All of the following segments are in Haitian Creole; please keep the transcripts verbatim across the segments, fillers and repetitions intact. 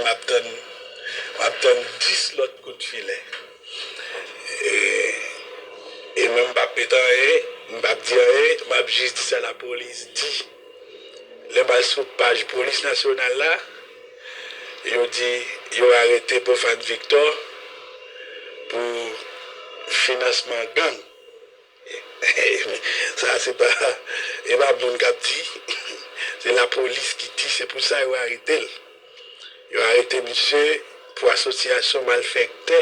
M ap tann, m ap tann dis lòt kout filen. E, e mwen m p ap met anyen, m p ap di anyen, m ap jis di sa lapolis di. Lè m al sou paj polis nasyonal la, yo di yo arete Profane Victor pou finansman gang. Sa se pa, e pa moun k ap di, se lapolis ki di, se pou sa yo arete l. Yo arete misye pou asosyasyon malfektè,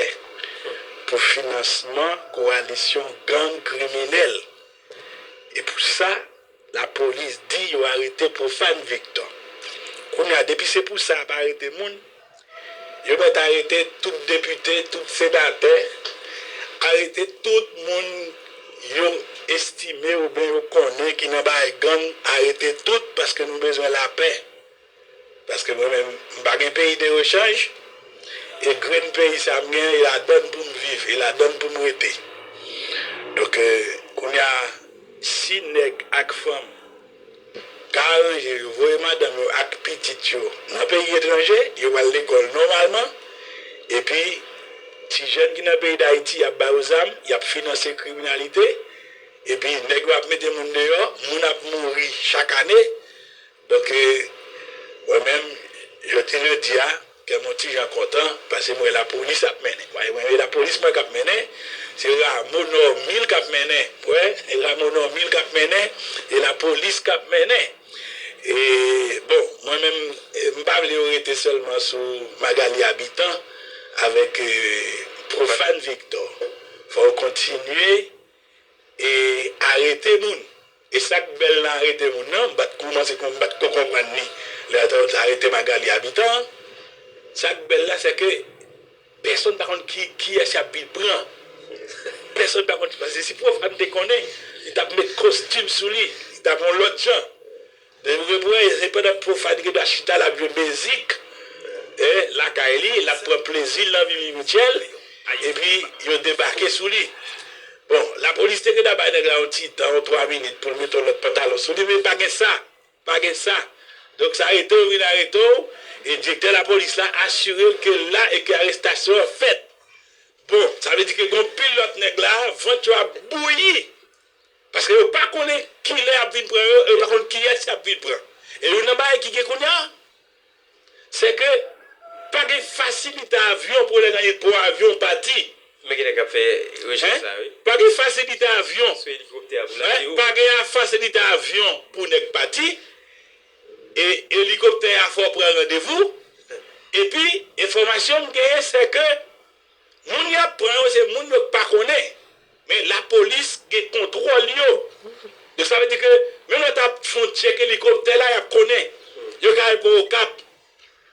pou finansman kowalisyon gang kriminèl. E pou sa, lapolis di yo arete Profane Victor. Kounye a, depi se pou sa y ap arete moun, yo mèt arete tout depite, tout senatè, arete tout moun yo estime oubyen yo konnen ki nan bagay gang, arete tout, paske nou bezwen lapè. Paske mwen menm, m pa gen peyi de rechanj, e grenn peyi sa m gen, e ladann pou m viv, e ladann pou m rete. Donk, eh, kounye a, si nèg ak fanm ka aranje yo, voye madanm yo ak pitit yo nan peyi etranje, yo pral lekòl nòmalman, epi ti jèn ki nan peyi Dayiti, y ap ba yo zam, y ap finanse kriminalite, epi nèg yo ap mete moun deyò, moun ap mouri chak ane. Donk, eh, mwen menm, jodi jodi a, kè m on ti jan kontan, paske m wè lapolis ap mennen. Mwen, mwen, e lapolis mwen k ap mennen, se Rameau Normil k ap mennen. Wè, e Rameau Normil k ap mennen, e lapolis k ap mennen. E, bon, mwen menm, eh, m pa vle yo rete sèlman sou Magalie Habitant avèk, eh, Profane Victor. Fò yo kontinye e arete moun. E sa k bèl nan arete moun nan, m pa t koumanse kon-, m pa t ko konprann li. Lè yo t arete Magalie Habitant an, sa k bèl la, se ke pèsonn pa konn ki, kiyès y ap vin pran. Pèsonn pa konn, paske si Profane te konnen, li t ap met kostim sou li, li t ap yon lòt jan. Depi w wè, se pandan Profane gen dwa chita, l ap jwe mizik, eh, lakay li, l ap pran plezi l nan Vivi Mitchell, epi yo debake sou li. Bon, lapolis te gentan bay nèg la yon ti tan, yon twa minit pou l mete yon lòt pantalon sou li, men pa gen sa. Pa gen sa. Donk, sa arete w, vin arete w, e direktè lapolis la asire l ke l la e ke arestasyon an fèt. Bon, sa vle di ke gen yon pil lòt nèg la, vant yo ap bouyi. Paske yo pa konnen kilè y ap vin pran yo, yo pa konn kiyès y ap vin pran. E youn nan bagay ki gen kounye a, se ke pa gen fasilite avyon pou lè nan pò avyon pati. Men gen nèg k ap fè rechèch la, wi. Pa gen fasilite avyon. Sou elikoptè a pou lage yo. Pa gen fasilite avyon pou nèg pati. E elikoptè a fò pran randevou. Epi, enfòmasyon m genyen, se ke moun y ap pran yo, se moun yo k pa konnen. Men lapolis gen kontwòl yo. Donk, sa vle di ke menm lè w ta fè yon tchèk elikoptè la, y ap konnen. Yo ka al pran Okap.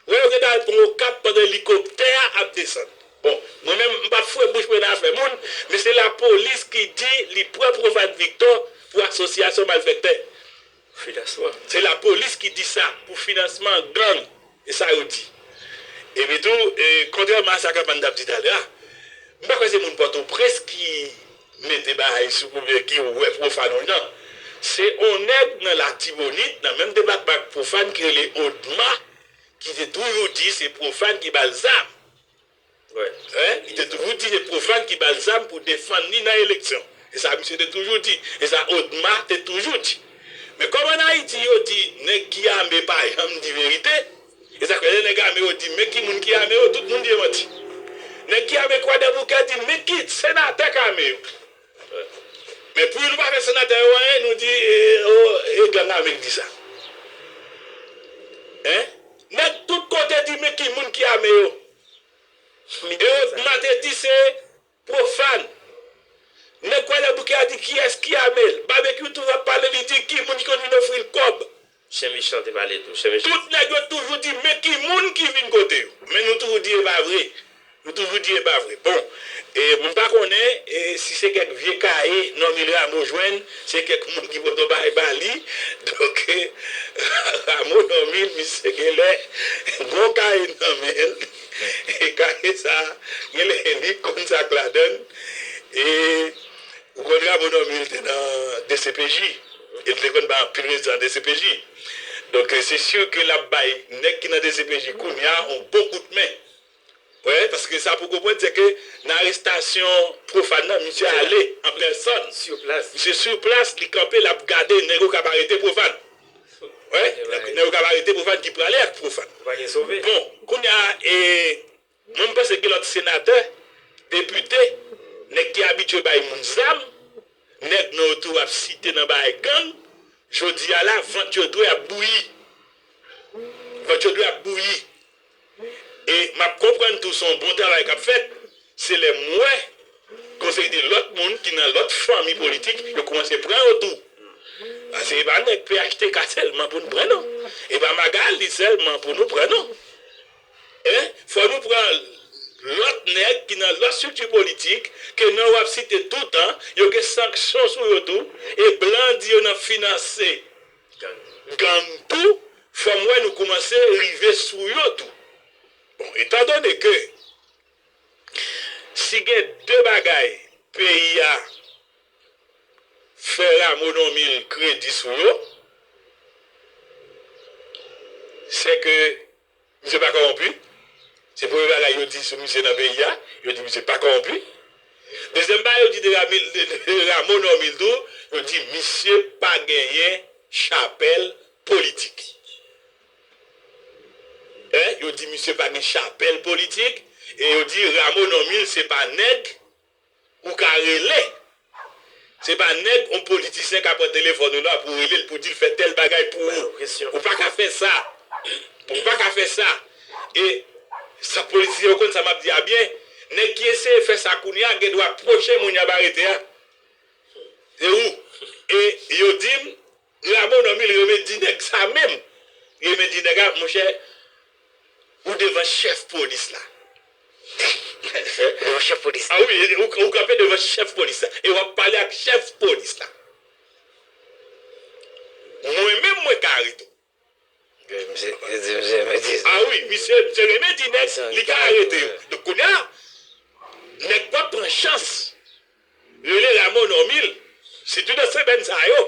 Wè, yo gentan al pran Okap pandan elikoptè a ap desann. Bon, mwen menm, m p ap foure bouch mwen nan afè moun, men se lapolis ki di li pran Profane Victor pou asosyasyon malfektè. Finansman. Se lapolis ki di sa, pou finansman gang. E sa yo di. Epi tou, e, kontrèman a sa Kapàn t ap di talè a, m pa kwè se moun Pòtoprens ki mete bagay sou oubyen ki wè Profane non. Se on nèg nan Latibonit, nan menm depatman ak Profane, ki rele Odma, ki te toujou di se Profane ki ba l zam. Hein? Li te toujou di se Profane ki ba l zam pou defann li nan eleksyon. E sa misye te toujou di. E sa Odma te toujou di. Men kòm ann Ayiti yo di nèg ki ame pa janm di verite, e sa k fè lè nèg ame yo di men ki moun ki ame yo, tout moun di e manti. Nèg ki ame Kwadèboukè di men ki senatè k ame yo. Men pou nou pa fè senatè yo anyen, nou di e, o, e gang ame k di sa. Hein? Nèg tout kote di men ki moun ki ame yo. E Odma te di se Profane. Nèg Kwadèboukè a di kiyès ki ame l. Babekyou toujou ap pale, li di ki moun ki konn vin ofri l kòb. Chen mechan te pale tou. Chen mechan. Tout nèg yo toujou di men ki moun ki vin kote yo. Men nou toujou di e pa vre. Nou toujou di e pa vre. Bon, e, m pa konnen, e, si se kèk vye kaye Normil Rameau jwenn, se kèk moun ki pote bay ba li. Donk, e, Rameau Normil, misye genlè gon kaye nan men l. E kaye sa, genlè li konn sa k ladan l. E ou konn Rameau Normil te nan D C P J. E l te konn bay anpil rezon nan D C P J. Donk, se si ke l ap bay nèg ki nan D C P J kounye a yon bon kout men. Wi, paske sa pou konprann, se ke nan arestasyon Profane nan, misye ale an pèsòn. Sur place. Misye sur place, li kanpe, l ap gade nèg yo k ap arete Profane. Wi, nèg yo k ap arete Profane ki prale ak Profane. Bon, kounye a, e, mwen, m panse gen lòt senatè, depite, nèg ki abitye bay moun zam, nèg non yo tou ap site nan bagay gang, jodi a la, vant yo dwe ap bouyi. Vant yo dwe ap bouyi. E m ap konprann tou se yon bon travay k ap fèt, se lè m wè gen yon seri de lòt moun ki nan lòt fanmi politik, yo kòmanse pran yo tou. Paske e pa nèg P H T K sèlman pou n pran non. E pa Magali sèlman pou nou pran non. Hein? Fò nou pran lòt nèg ki nan lòt estrikti politik, ke non yo ap site toutan, yo gen sanksyon sou yo tou, e blan di yo nan finanse gang tou, fò m wè nou kòmanse rive sou yo tou. Bon, etandone ke si gen de bagay peyi a fè Rameau Normil kredi sou yo, se ke misye pa kòwonpi. Se premye bagay yo di sou misye nan peyi a. Yo di misye pa kòwonpi. Dezyèm bagay yo di de Ramil, de, de Rameau Normil tou, yo di misye pa genyen chapèl politik. Hein? Yo di misye pa gen chapèl politik. E yo di Rameau Normil se pa nèg ou ka rele. Se pa nèg yon politisyen ka pran telefòn ou la pou rele l pou di l fè tèl bagay pou ou. Ou pa ka fè sa. Ou pa ka fè sa. E sa politisyen yo konn sa m ap di a byen. Nèg ki eseye fè sa kounye a gen dwa pwochen moun y ap arete a. Se ou. E yo di m, Rameau Normil renmen di nèg sa menm. Renmen di nèg a, monchè, ou devan chèf polis la. Devan chèf polis. Ah wi, ou, ou kanpe devan chèf polis la. E w ap pale ak chèf polis la. Mwen menm, mwen ka arete w. Misye, misye, misye, misye. Ah wi, misye, misye renmen di nèg, li ka arete yo. Donk, kounye a, nèg p ap pran chans. Rele Rameau Normil, sitou nan semèn sa yo,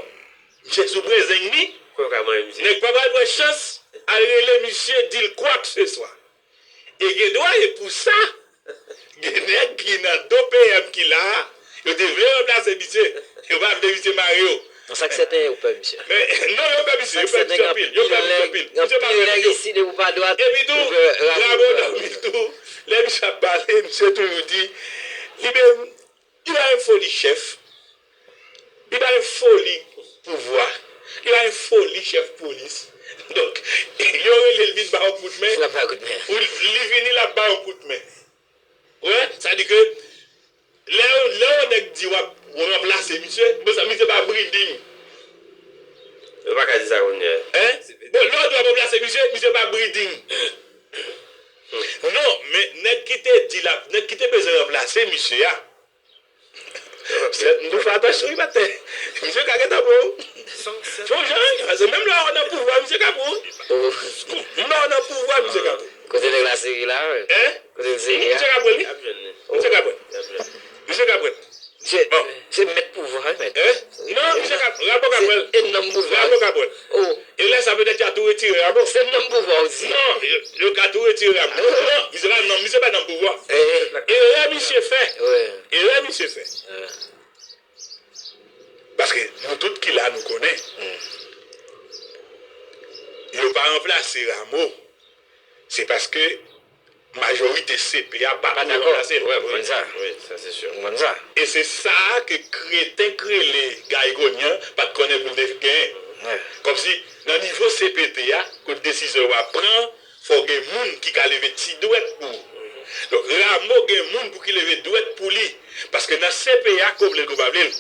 misye sou prezeng li. Nèg pa pral pran chans al rele misye, di l kwakseswa. E gen dwa e pou sa, gen nèg ki nan do P M ki la a, yo te vle ranplase misye, yo pa vle misye mare yo. Nan sa k sèten, yo pè misye. Men, non, yo pè misye, yo pè misye anpil, yo pè misye anpil. Misye pa pè moun yo. Epi tou, Rameau Normil tou, lè misye ap pale, misye toujou di, li menm, li pa gen foli chèf. Li pa gen foli pouvwa. Li pa gen foli chèf polis. Donk, yo rele l vin ba w kout men. L ap ba w kout men. Ou, li vini, l ap ba w kout men. Ou wè? Sa di ke lè, lè yon nèg di w ap ranplase misye, bon, sa, misye pa breeding. Yo pa ka di sa kounye a. Hein? Bon, lè w di w ap ranplase misye, misye pa breeding. Non, men nèg ki te di l ap, nèg ki te bezwen ranplase misye a, Sèt, nou fè atansyon wi maten. Misye ka gentan pran w. Fon jan wi, paske menm lè w nan pouvwa, misye ka pran w. Menm lè w nan pouvwa, misye ka pran w. Kote nèg la sere la, wi. Hein? Kote l sere a? Misye ka pran li. Misye ka pran. Misye ka pran. Misye, bon, se mèt pouvwa wi, mèt. Hein? Non, misye ka, Rameau ka pran l. Se nonm pouvwa. Rameau ka pran l. Oh. E lè sa, petèt, y a tou retire Rameau. Se nonm pouvwa w di. Non, yo, yo ka tou retire Rameau. Non, misye pa nonm, non, misye pa nonm pouvwa. Erè misye fè. Erè misye fè. Paske nou tout ki la, nou konnen. Yo pa ranplase Rameau. Se paske majorite C P a pa pou ranplase l. Wi, m konn sa. Wi, sa se si. M konn sa. E se sa a ke kreten k rele Guy Grenier pa t konnen pou l te genyen. Kòmsi, nan nivo C P T a, kote desizyon yo ap pran, fò w gen moun ki ka leve ti dwèt pou ou. Donk, Rameau gen moun pou ki leve dwèt pou li. Paske nan C P A, ke w vle l, ke w pa vle l,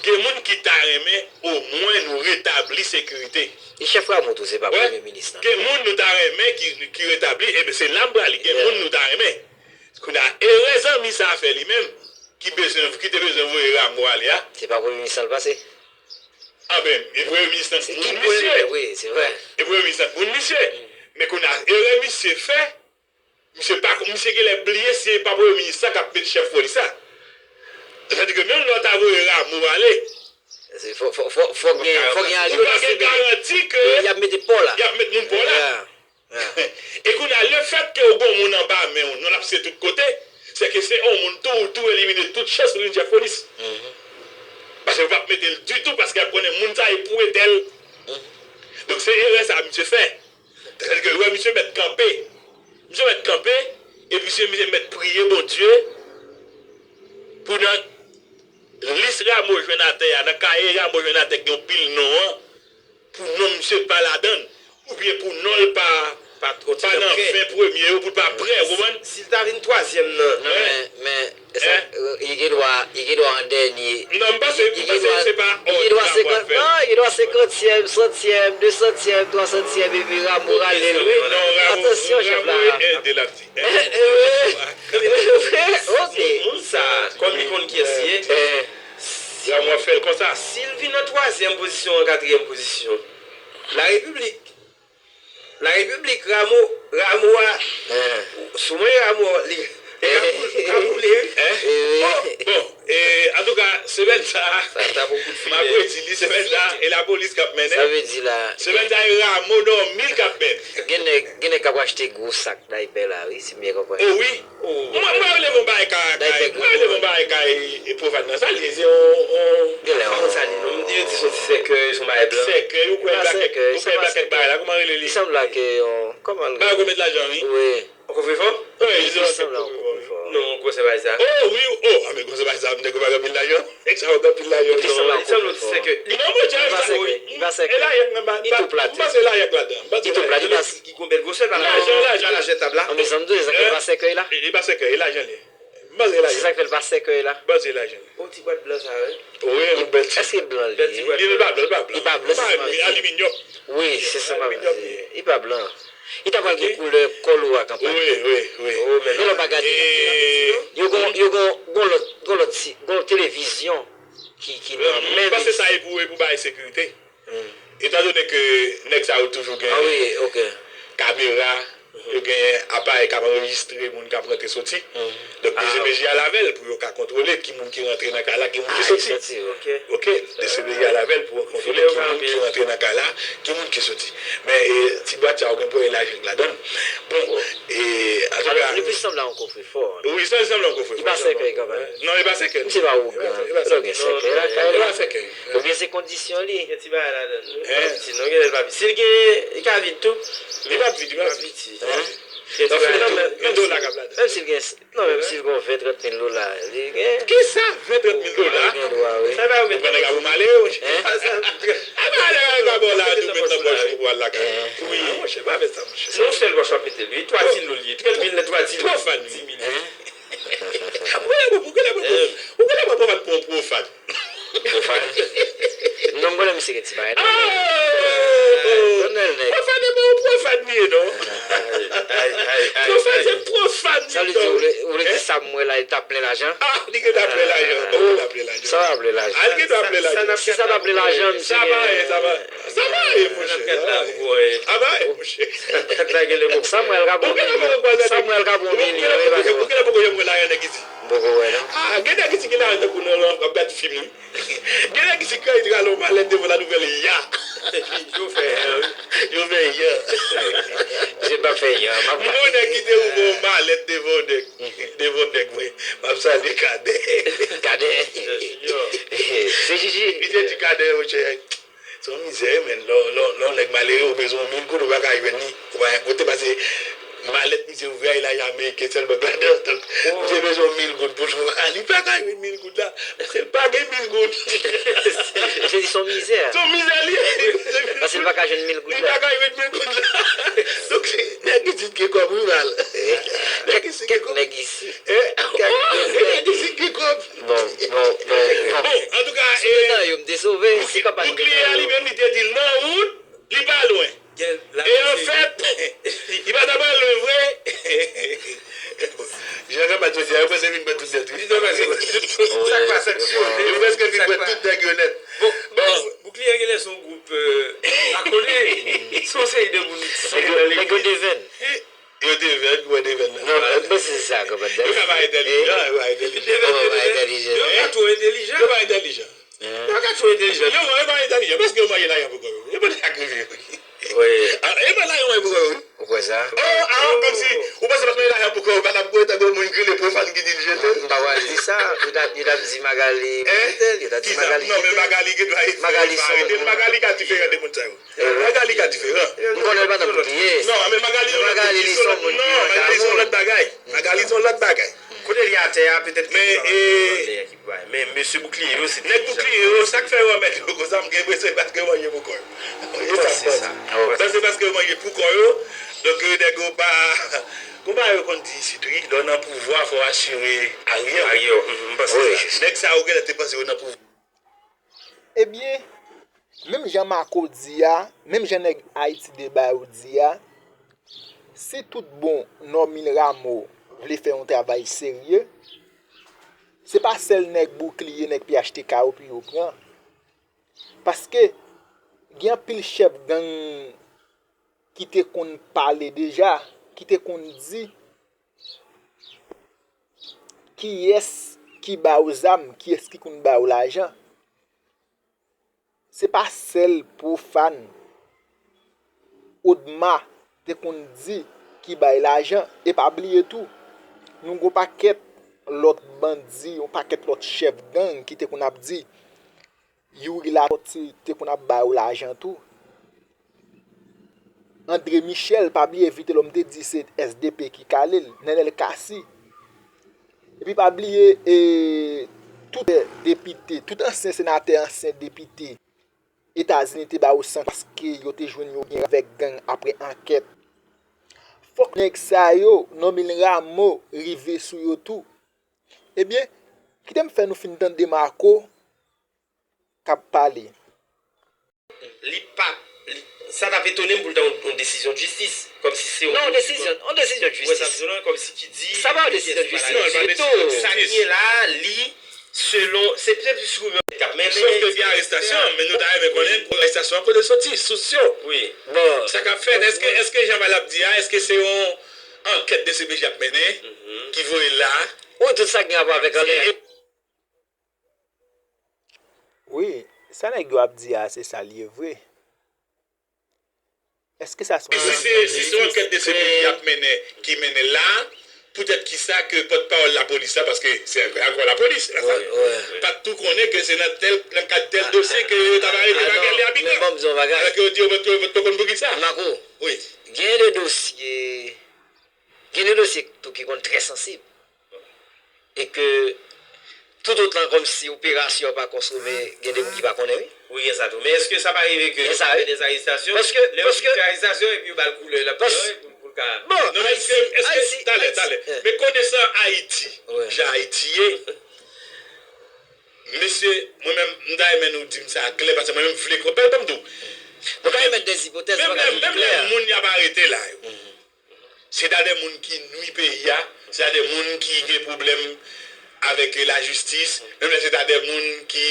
gen moun ki ta renmen omwen nou retabli sekirite. E chèf Rameau tou, se pa premye minis lan. Gen moun nou ta renmen ki, ki retabli, e se la m prale, gen moun nou ta renmen. Kounye a, erè zanmi sa a fè li menm, ki bezwen, ki te bezwen voye Rameau ale a. Se pa premye minis lan l pase. Anben, e premye minis lan k moun misye. Wi, se vre. E premye minis lan k moun misye. Men kounye a, erè misye fè, misye pa, misye genlè bliye se pa premye minis la k ap met chèf polis la. Sètadi ke menm lè w ta voye Rameau ale, Se fò, fò, fò, fò gen, fò gen Ou pa gen garanti ke y ap mete pa w la. Y ap met moun pa w la. Yeah, yeah. E kounye a, lefètke ou gen yon moun anba men w, non l ap site tout kote, se ke se yon moun tou, ou tou elimine tout chans pou vin chèf polis. Paske yo p ap mete l ditou, paske y ap konnen moun sa e pou entèl. Donk, se erè sa misye fè. Sètadi ke lè misye mèt kanpe, misye mèt kanpe, epi se misye mèt priye Bondye pou nan lis Rameau jwenn atè a, nan kaye Rameau jwenn atè k gen yon pil non an, pou non misye pa ladan l, oubyen pou non l pa, pa nan ven premye yo, pou l pa prè, ou konprann? Si l ta vin twazyèm nan. Non, men, men, Sa, li gen dwa, li gen dwa an dènye. Non, m panse, m panse se pa òd Rameau ap fè. Non, li gen dwa senkantyèm, santyèm, desantyèm, twasantyèm, epi Rameau rale l, wi. Non, Rameau, Atansyon, chèf la. Rameau e de l ap di. Ok. Moun sa, kòm li konn kiyès li ye, Rameau ap fè l konsa. Si l vin an twazyèm pozisyon, an katriyèm pozisyon, la repiblik. La République, Rameau, Rameau a, sou mwen Rameau, li, li ka boule, li ka boule, wi. Bon, bon, e, antouka, semèn sa a, m ap redi li, semèn sa a, e lapolis k ap mennen. Sa vle di la. Semèn sa a, e Rameau dòmi k ap mennen. Gen nèg, gen nèg k ap achte gwo sak daypè la, wi, si m byen konprann. O wi. Mwen, mwen rele bon bagay ka, ka, mwen rele bon bagay ka, e, e pwofàn nan. Sa l ye, se yon, yon. Genlè yon. Sa li non, yo di se yon ti sèkèy, se yon bagay blan. Sèkèy, ou kwè plakèt, ou kwè plakèt bagay la, kòman rele li? Li sanble ak yon, kòman l rele? Bagay ou met lajan, wi. Wi. Kofrefò? Wi, li sanble ak yon kofrefò. Non, gwosè bagay sa. O wi, o, a men gwosè bagay sa, nèg yo pa gen anpil lajan. Nèg sa yo gen anpil lajan. Li sanble ak yon kofrefò. Non, mwen di sa wi. Li pa sèkèy, li pa sèkèy. E layèk nan ba, li tou plat, m panse layèk ladan. Li tou plat, li pa. Ki gon bèl gwosè pa la. Lajan, lajan. Lajan tab la. An mezanmi tou, se sa k fè l pa sèkèy la. E, e pa sèkèy, e lajan li ye. M panse e lajan li ye. Se sa k fè l pa sèkèy la. M panse e lajan li ye. O, ti bwat blan sa, wi. Wi, yon bèl ti. Èske l blan li ye? Bèl ti bwat blan. Li pa blan, li pa blan. Li pa blan, se sa m ap di. Aliminyòm. Wi, se sa m ap di. Aliminyòm li ye. Li pa blan. Li ta pral gen koulè kòl ou a kanpay. Wi, wi, wi. O, men lè w pa gade. Yo gon, yo gon, gon lòt, gon lòt ti, gon televizyon ki, ki nan men. M panse sa e pou, e pou bay sekirite. Etandone ke nèg sa yo toujou gen kamera, yo gen aparèy k ap anrejistre moun k ap rantre soti. Donk, D C P J al avè l pou yo ka kontwole ki moun ki rantre nan kay la, ki moun ki soti. Oke, D C P J al avè l pou yo kontwole ki moun ki rantre nan kay la, ki moun ki soti. Men, e, ti bwat sa yo gen pou elaji ladan l. Bon, e, antouka. Li plis sanble a yon kofrefò. Wi, sa, li sanble yon kofrefò. Li pa sèkèy kanmenm. Non, li pa sèkèy. Misye pa ougan. Li pa sèkèy. Li pa sèkèy. Oubyen se kondisyon li. Gen ti bagay ladan l. Li pa piti, non, genlè li pa piti. Si l gen, li ka vid tou. Li pa vid, li pa piti. Gen ti bagay ladan l. Menm si l gen, non, menm si l gen ven, trant mil dola, li gen. Kisa, ven, trant mil dola? Li gen dwa, wi. Ou pran nèg la pou malere, monchè. A, ba, nèg la ba w la, nou met nan pòch ou pou al lakay. Wi. A, monchè, pa fè sa, monchè. Se yon sèl pòch w ap mete l, wi. Twa ti loul ye. Trant mil nan twa ti loul. Pwofàn, wi. Di mil. Ou genlè pran, ou genlè pran, ou genlè pran pwofàn pou yon pwofàn. Pwofàn. Non, m konnen misye gen ti bagay nan men l. Nan men l, nèg. Pwofàn e bon, pwofàn li ye, non. Pwofàn se pwofàn li, non. Sa vle di, ou vle, ou vle di sa m wè la, li t ap plen lajan? A, li gen dwa plen lajan. Li gen dwa plen lajan. Sa va plen lajan. A, li gen dwa plen lajan. Si sa t ap plen lajan, misye gen. Sa va, sa va. Sa va, e, monchè. Sa va, e, monchè. Samuel ka bon milyon. Samuel ka bon milyon, e, patwon. Ou genlè poko janm wè lajan nèg isi. M poko wè, non. A, gen nèg isi ki lajan tankou nan, nan, ap gad fim, wi. Gen nèg isi ki rale yon malèt devan la nouvèl, ya. Yo fè, wi. Yo fè, ya. Misye pa fè, ya. M ap gade. Mwen nèg ki te ouvè yon malèt devan nèg. Devan nèg, mwen. M ap salye Kadè. Kadè. Se Jiji. Li te di Kadè, monchè. Se yon mizè, men, lè, lè, lè yon nèg malere, ou bezwen yon mil goud, ou pa ka jwenn li. Ou pa gen kote, paske malèt misye ouvè a, e lajan ameriken sèlman k ladan. Donk, misye bezwen yon mil goud pou l fè bagay. Li pa ka jwenn mil goud la. Paske l pa gen mil goud. Misye di se yon mizè. Se yon mizè li ye. Paske l pa ka jwenn mil goud la. Li pa ka jwenn mil goud la. Donk, nèg isit gen kòb, wi, mal. Nèg isit gen kòb. Kèk nèg isit. Nèg isit gen kòb. Bon, bon, bon, bon. Bon, antouka, si te nan yo, m te sove, si kanpay m te nan yo. Boukliye a li menm, li te di l nan wout, li pa lwen. E anfèt, li pa ta pral lwen vre. Jan Kanpay soti a, yo prèske fin pran tout nèt, wi. Sa k pase ak yo? Yo prèske fin pran tout nèg yo nèt. Bon, bon, Boukliye genlè se yon gwoup, euh, pa konnen. Se yon seri de moun ki nan legliz. Nèg yo devèn. Yo devèn, yo devèn nan. Non, mwen se sa, konprann. Yo ka pa entèlijan, yo pa entèlijan. Yo pa entèlijan. Yo pa entèlijan. Yo pa entèlijan. Yo ka tchwe entèlijan. Yo, yo pa entèlijan. Paske yo manje lajan pou kò yo. Yo pa t ka krive yo. Wi. Ah, yo pa lajan manje pou kò yo. Ou kwè sa? Oh, ah, kòmsi, ou panse paske yo lajan pou kò yo, pa t ap gwo tankou moun ki rele pwofàn ki di l jete l? M pa pral di sa. Yo t ap, yo t ap di Magali, eh? Yo t ap di Magali jete l. Non, men Magali gen dwa Magali son moun. Magali ka diferan de moun sa yo. Magali ka diferan. M konnen l pa nan boukliye. Non, men Magali yon lòt boukliye, se yon lòt, non, Magali se yon lòt bagay. Magali se yon lòt bagay. Kote li atè a, petèt ke li pa nan boukliye ki pou bay. Men mesye boukliye yo, se nèg boukliye yo, sa k fè yo anmède yo konsa, m gen enpresyon se paske yo manje pou kò yo. E sa m panse. M panse paske yo manje pou kò yo, donk nèg yo pa, konpa yo konn di isit wi, lè w nan pouvwa, fò w asire aryè w. Aryè w, mhm, m panse sa. Nèg sa yo genlè te panse yo nan pouvwa. Ebyen, menm jan Marco di a, menm jan nèg Ayiti Deba yo di a, si tout bon Normil Rameau vle fè yon travay serye, se pa sèl nèg boukliye, nèg P H T K yo pou yo pran. Paske gen anpil chèf gang ki te konn pale deja, ki te konn di kiyès ki ba yo zam, kiyès ki konn ba yo lajan. Se pa sèl pwofàn Odma te konn di ki bay lajan. E pa bliye tou, nou gon pakèt lòt bandi, yon pakèt lòt chèf gang ki te konn ap di Youri Latortue te konn ap ba yo lajan tou. André Michel, pa bliye Vitelhomme te di se S D P ki kale l, Nenel Cassy. Epi pa bliye, e, tout depite, tout ansyen senatè, ansyen depite Etazini te ba yo sanksyon paske yo te jwenn yo gen avèk gang apre ankèt. Fòk nèg sa yo, Normil Rameau, rive sou yo tou. Ebyen, kite m fè nou fin tande Marco k ap pale. Li pa, li, sa t ap etone m pou l ta yon, yon desizyon de jistis, kòmsi se yon... Non, yon desizyon, yon desizyon de jistis. Ou wè sa m di w la, kòmsi ki di... Sa pa yon desizyon de jistis ditou. Sa k gen la, li, selon, se, se plis rumè k ap mennen. Sòf ke gen arestasyon, men nou ta renmen konnen arestasyon an kote l soti, sous yo. Wi. Bon. Sa k ap fèt, èske, èske jan Val ap di a, èske se yon ankèt D C P J ap mennen, ki voye l la? Wi, tout sa k gen rapò avèk anlè. Wi, sa nèg yo ap di a, se sa l ye vre. Èske sa se yon... E si se, si se yon ankèt D C P J y ap mennen, ki mennen la, poutèt kisa ke pòtpawòl lapolis la, paske se ankò lapolis la, pa t tou konnen ke se nan tèl, nan kad tèl dosye ke yo t ap arete Magali Habitant? Alò ke yo di yo pa t, yo pa t konn pou kisa. Gen de dosye, gen de dosye tou ki konn trè sansib. E ke toutotan kòmsi operasyon an pa konsome, gen de moun ki pa konnen, wi. Wi, gen sa tou. Men èske sa pa rive ke... Gen sa, wi. Gen dèzarestasyon, paske, lè yo fin fè arestasyon epi yo ba l koulè, l ap di, bon, pou, pou l ka... Non, men èske, èske, talè, talè. Men konesan Ayiti, jan Ayiti ye, mesye, mwen menm, m ta renmen nou di m sa klè, paske mwen menm m vle konprann, ban m di w. Nou ka emet dè ipotèz, menm lè, menm lè moun y ap arete la yo, se ta de moun ki nwi peyi a, se ta de moun ki gen pwoblèm avèk lajistis, menm lè se ta de moun ki,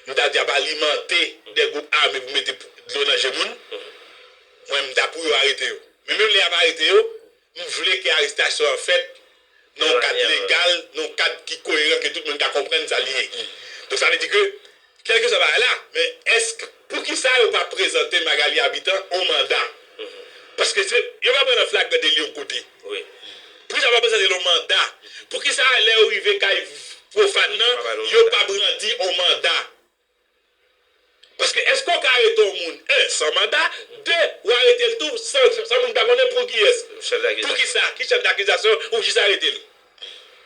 nou ta di, ap alimante de gwoup ame pou mete dlo nan je moun, mwen, m ta pou yo arete yo. Men menm lè y ap arete yo, m vle ke arestasyon an fèt nan yon kad legal, nan yon kad ki koyeran, ke tout moun ka konprann sa l ye. Donk, sa vle di ke kèlkeswa bagay la, men èske, poukisa yo pa prezante Magali Habitant yon manda? Paske se, yo pa pran nan flagran deli yon kote. Poukisa yo pa prezante l yon manda? Poukisa lè yo rive kay pwofàn nan, yo pa brandi yon manda? Paske èske w ka arete yon moun, en, san manda, de, ou arete l tou san, san moun pa konnen pou kiyès? Poukisa? Ki chèf dakizasyon ou jis arete l?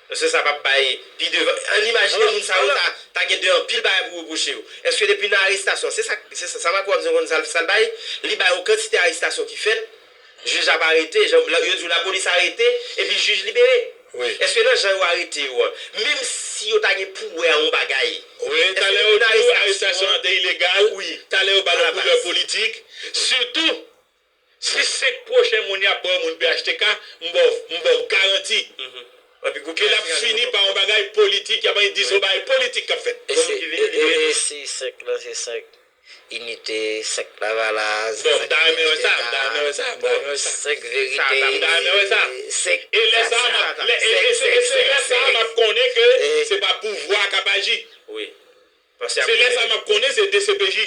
Èske sa p ap bay pi devan? Ann imajine moun sa yo ta, ta gen de anpil bagay pou repwoche yo. Èske depi nan arestasyon, se sa, se sa, sa Marco ap di w konn sa, sa l bay, li bay yon kantite arestasyon ki fèt, jij ap arete, jan, yo di w lapolis arete, epi jij libere. Èske nan jan yo arete yo an, menm si yo ta gen pou wè a yon bagay, wi, talè yo di w arestasyon an te ilegal, talè yo ba l yon koulè politik, sitou si senk pwochen moun y ap ba w moun P H T K, m ba w, m ba w garanti ke l ap fini pa yon bagay politik, y ap annik di se yon bagay politik k ap fèt. E se, e, e, e se senk lan, se senk inite, senk Lavalas, bon, m ta renmen wè sa, m ta renmen wè sa, m ta renmen wè sa. Senk verite, m ta renmen wè sa. E lè sa a, m ap, e, e se, e se lè sa a m ap konnen ke se pa pouvwa k ap aji. Wi. Se lè sa m ap konnen se D C P J.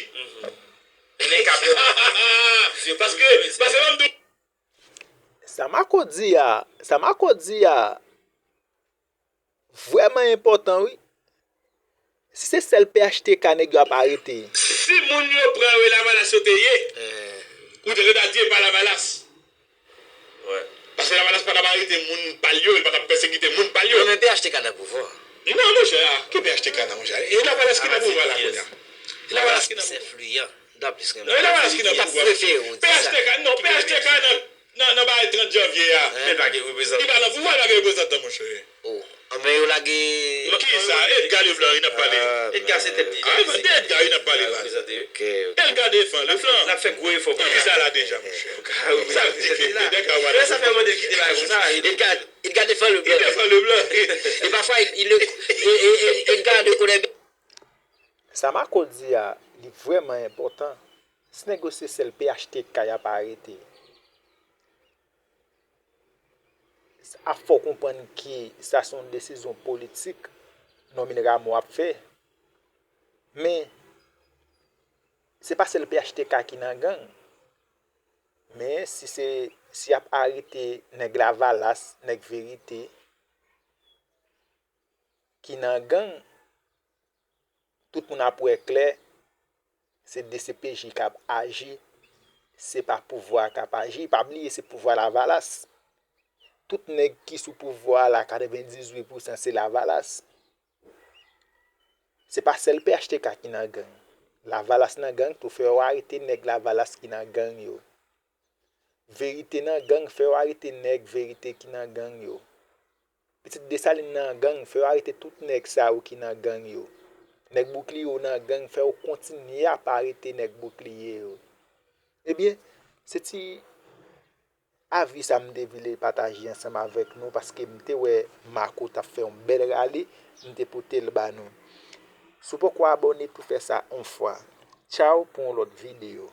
Paske, paske m ap di w, Sa Marco di a, sa Marco di a vrèman enpòtan wi. Si se sèl P H T K nèg yo ap arete. Si moun yo pran yo e Lavalas yo te ye, ou te ret a di e pa Lavalas. Paske Lavalas pa t ap arete moun pa l yo, li pa t ap pèsekite moun pa l yo. Non, men P H T K nan pouvwa. Non, monchè, ki P H T K nan, monchè? E Lavalas ki nan pouvwa la kounye a. Lavalas ki nan pouvwa. Non, e Lavalas ki nan pouvwa. P H T K, non, P H T K nan, nan, nan bagay trant janvye a. Men pa gen reprezantan. Li pa nan pouvwa, li pa gen reprezantan, monchè. Oh. Anben yo lage. Kisa? Edgar Leblanc wi n ap pale. Edgar se tèt li. Ah, se de Edgar wi n ap pale la. Edgar defann Leblanc. L ap fè gwo efò pou li. Kisa la deja monchè? Sa vle di ke Edgar wala. Sa fè mande kite bagay konsa. Edgar, Edgar defann Leblanc. Li defann Leblanc. E pafwa, il, il, Edgar rekonèt. Sa Marco di a, li vrèman enpòtan. Si nèg yo se sèl P H T K y ap arete. Ap fè w konprann ke sa se yon desizyon politik Normil Rameau ap fè. Men, se pa sèl P H T K ki nan gang. Men, si se, si y ap arete nèg Lavalas, nèg Verite, ki nan gang, tout moun ap wè klè, se D C P J k ap aji, se pa pouvwa a k ap aji. Pa bliye se pouvwa Lavalas. Tout nèg ki sou pouvwa a la, katrevendizuit pousan se Lavalas. Se pa sèl P H T K ki nan gang. Lavalas nan gang tou, fè yo arete nèg Lavalas ki nan gang yo. Verite nan gang, fè yo arete nèg Verite ki nan gang yo. Pitit Desalin nan gang, fè yo arete tout nèg sa yo ki nan gang yo. Nèg Boukliye yo nan gang, fè yo kontinye ap arete nèg Boukliye yo. Ebyen, se ti avi sa m te vle pataje ansanm avèk nou paske m te wè Marco t ap fè yon bèl rale, m te pote l ba nou. Si w poko abòne tou fè sa yon fwa. Tchaw pou yon lòt videyo.